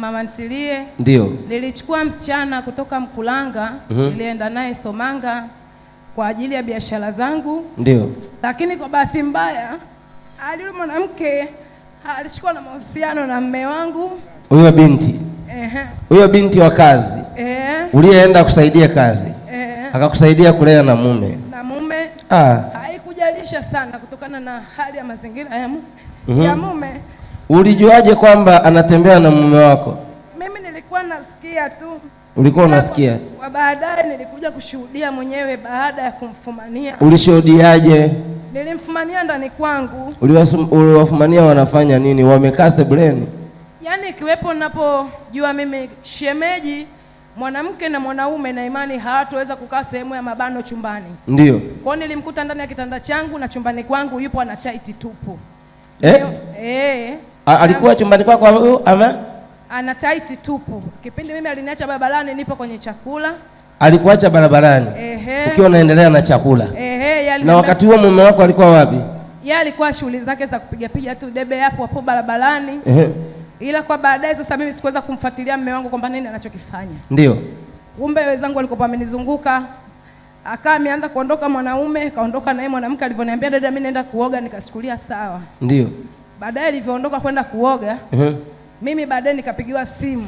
Mama ntilie. Ndio. Nilichukua msichana kutoka Mkulanga, nilienda naye Somanga kwa ajili ya biashara zangu. Ndio. Lakini kwa bahati mbaya yule mwanamke alichukua na mahusiano na mme wangu. Huyo binti. Ehe. Huyo binti wa kazi. Ehe. Uliyeenda kusaidia kazi. Ehe. Akakusaidia kulea na mume. Na mume. Ah. Haikujalisha sana kutokana na hali ya mazingira ya mume. Ya mume. Ulijuaje kwamba anatembea na mume wako? Mimi nilikuwa nasikia tu. Ulikuwa unasikia? Kwa baadaye nilikuja kushuhudia mwenyewe baada ya kumfumania. Ulishuhudiaje? Nilimfumania ndani kwangu. Uliwafumania wanafanya nini? Wamekaa sebuleni? Yaani ikiwepo ninapojua mimi shemeji mwanamke na mwanaume na imani hawatoweza kukaa sehemu ya mabano chumbani. Ndio. Kwa hiyo nilimkuta ndani ya kitanda changu na chumbani kwangu yupo ana tight tupu. Eh? Alikuwa chumbani kwako ama? Ana tight tupu. Kipindi mimi aliniacha barabarani nipo kwenye chakula. Alikuacha barabarani? Ehe. Ukiwa unaendelea na chakula. Ehe, na wakati huo mume wako alikuwa wapi? Yeye alikuwa shughuli zake za kupiga piga tu debe hapo hapo barabarani. Ehe. Ila kwa baadaye sasa mimi sikuweza kumfuatilia mume wangu kwamba nini anachokifanya. Ndio. Kumbe wenzangu walikuwa wamenizunguka. Akawa ameanza kuondoka mwanaume, kaondoka naye mwanamke. Alivyoniambia dada mimi naenda kuoga, nikashukulia sawa. Ndio. Baadaye alivyoondoka kwenda kuoga, mimi baadaye nikapigiwa simu.